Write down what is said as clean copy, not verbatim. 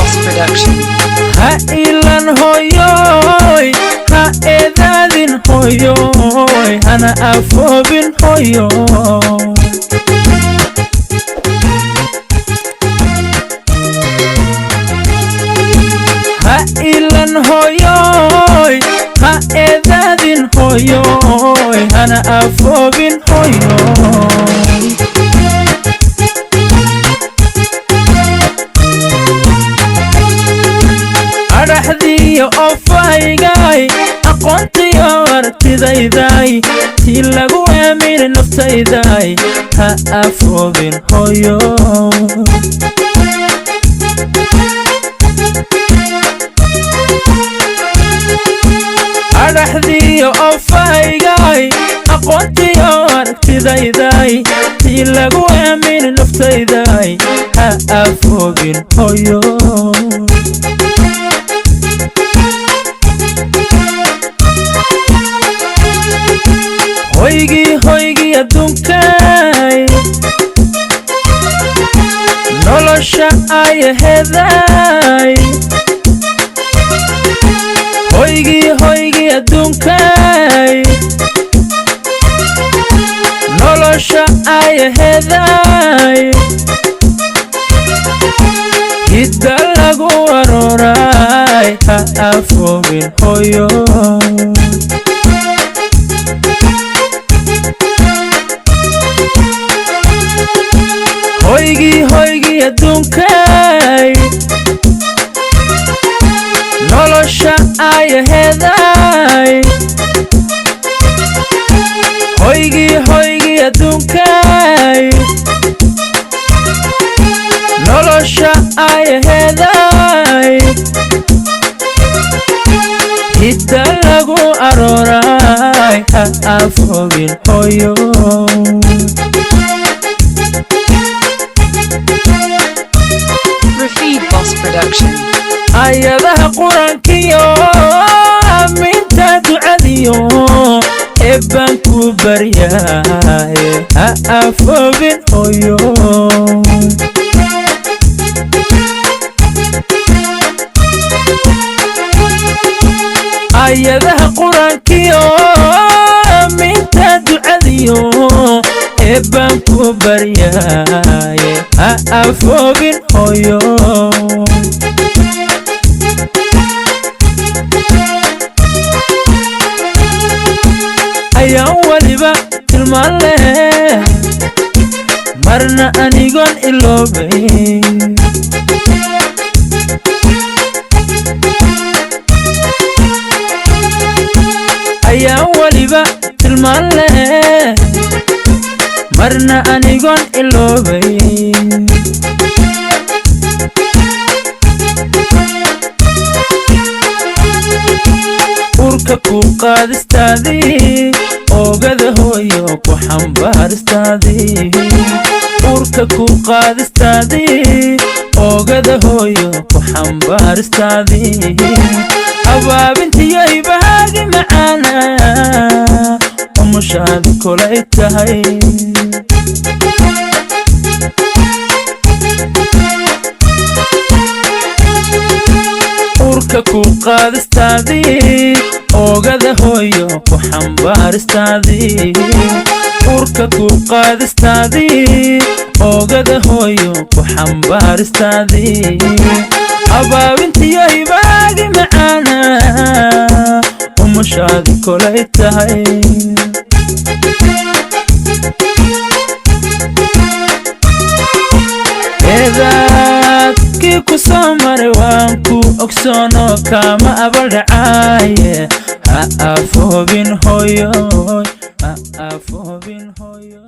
Boss Production. Ha ilan hooyoy, ha eedaadin hooyoy, hana afoobin hooyoy. Ha ilan hooyoy, ha eedaadin hooyoy, hana afoobin hooyoy. Adhaxdiiyo ofaygay, aqoontiyo aragtidayday, tii lagu aaminay naftayday, ha afoobin hooyo. Adhaxdiiyo ofaygay, aqoontiyo aragtidayday, tii lagu aaminay naftayday, ha afoobin hooyo. Hoygii, hoygii adduunkay, nolosha ayaheeday. Hoygii, hoygii adduunkay, nolosha ayaheeday. Hidda lagu arooray, ha afoobin hooyo. Hoygii, hoygii adduunkay, nolosha ayaheeday. Hoygii, hoygii adduunkay, nolosha ayaheeday. Hidda lagu arooray, ha afoobin hooyo. Rafid Boss Production. Ayadaha qur-aankiyo aaminta ducadiyo eebbaan ku baryaaye, ha afoobin hooyo. Ayadaha qur-aankiyo aaminta ducadiyo eebbaan ku baryaaye, ha afoobin hooyo. Ayaan weliba tilmaan leh, marna anigoon iloobay. Ayaan weliba tilmaan leh, marna anigoon iloobay. Urka ku qaadistaadii, oogada hooyo ku xambaaristaadii. Urka ku qaadistaadii, oogada hooyo ku xambaaristaadii. Abaabintiyo ibahaagi macaana, umushaadi kulay tahay. Urka ku qaadistaadii, oogada hooyo ku xambaaristaadii. Urka ku qaadistaadii, oogada hooyo ku xambaaristaadii. Abaabintiyo ibaagi macaana, umushaadi kolay tahay. Eedaadkii ku soo maray waan ku ogsoonoo, kaama abaldhacaaye, ha afoobin hooyoy, ha afoobin hooyo.